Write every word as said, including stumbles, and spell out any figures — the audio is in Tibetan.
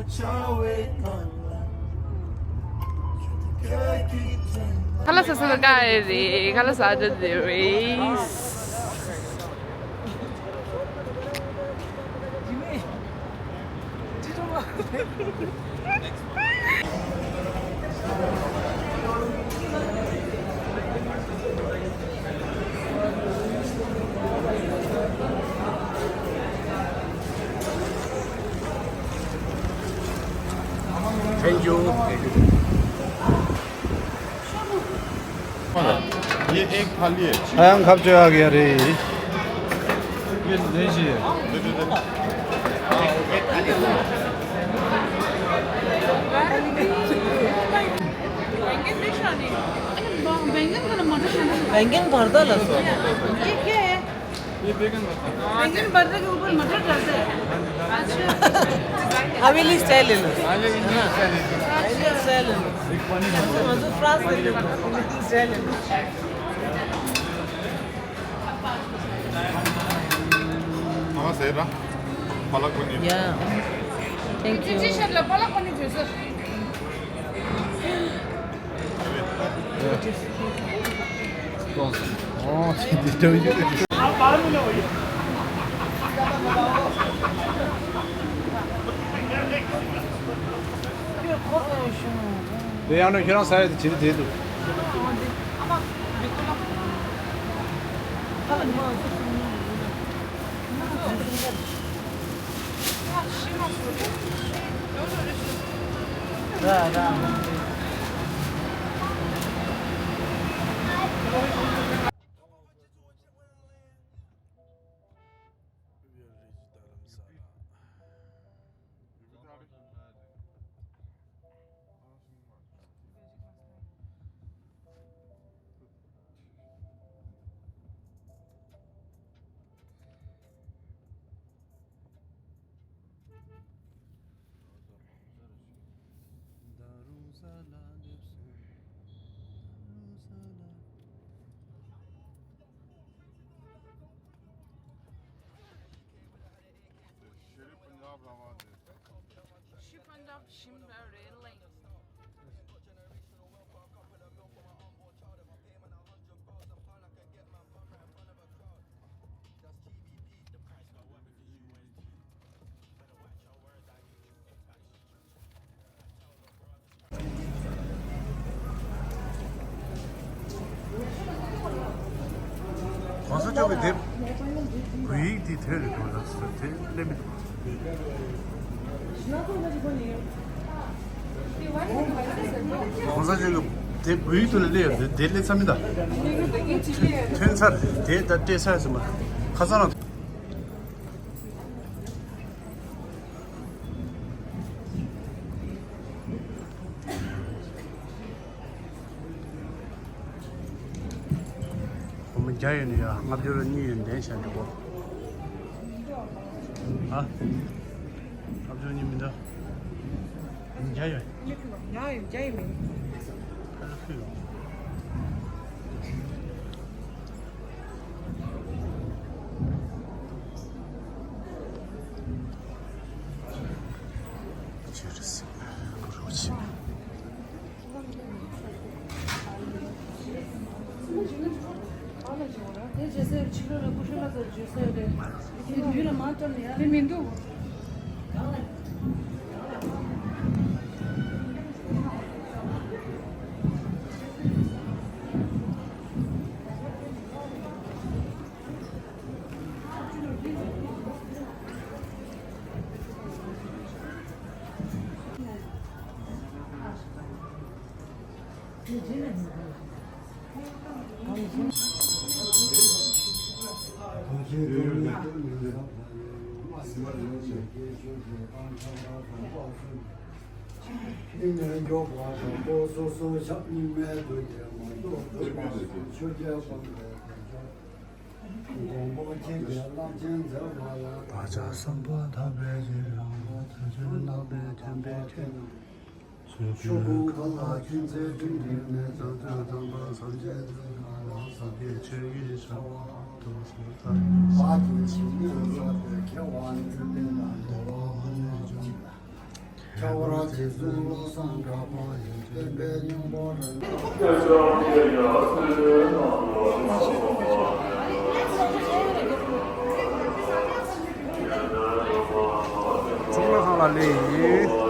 ཁ་ལག་ཟ་ས་ལ་ཀ་ཨེ་རེད། ཁ་ལག་ཟ་འགྲོ་དེ་རེད། Thank you. ये एक थाली है। ཁ་ཡང་ཁ་བཅོས་ཡག་ཡ་རེད། ये लीजिए। बैंगन भरता लगा। ये क्या है? ये बैंगन भरता है। बैंगन भरते के ऊपर मटर डालते हैं। अच्छा। हवेली स्टाइल है ना? हवेली स्टाइल है। हवेली स्टाइल है ना? अच्छा, मजो फ्रांस में हवेली स्टाइल है ना? Mama, sera. Palak paneer. Yeah. Thank you. དེ་ཡང་ན་ཁྱེད་རང་ས་ཡ་དེ་བྱེད་དེ་འདུག་གོང་ས་མཆོག་གི་དེབ་བོད་ཡིག་དེ་དོན་རེད་འདུག་ལ་དེ་སླེབས་མི་འདུག་གོང་ས་མཆོག་གི་དེབ་བོད་ཡིག་ཐོག་ལ་སླེབས་ཡོད་རེད། དེ་སླེབས་ཚར་མི་འདུག་ཐོན་ཚར་དེ་ད་སྤྲད་ཚར་ཟིན་པ་ཁ་སང་རང་། སྒོར་མོ་བརྒྱ་ཡོད་ན་ཡ་ལྔ་བཅུ་ར་གཉིས་ཡོད་ན་ལྡན་བྱ་འགྲོ་གོ་ཨ། ལྔ་བཅུ་གཉིས་མི་འདྲ། བརྒྱ་ཡོད། བརྒྱ་ཡོད་བརྒྱ་ཡོད་མེད། ཁ་ལ་ཁུ་ཡོད། ཅི་རེད་ཟེར་ན་རོ་ཆེ། བག་ཆགས་བསམ་པ་དག་པའི་ཕྱིར། རང་ལ་ཐུགས་རྗེ་བརྣག་པའི་དྲན་པའི་ཆེད། ཆོས་སྐུའི་མཁའ་ལ་མཁྱེན་བརྩེ་སྤྲིན་གྱི་མེ། ཚངས་སྤྱོད་དམ་པ་སངས་རྒྱས་འདི་ལ། ཟབ་རྒྱས་ཆོས་ཀྱི་བྱ་བ་ཐོག་སུ་བལྟ། བདེ་བ་མ་ལུས་འབྱུང་། ཁྱེད་ཀྱི་ལུས་ལ་ཡོད་པ་ཡིན་ན། ཁྱད་པར་རྗེ་བཙུན་བློ་བཟང་གྲགས་པ་ཡི་སྟོན་པའི་སྙིང་པོ་རེད། གཙུག་ལག་ཁང་ལ་སླེབས་ཡིན།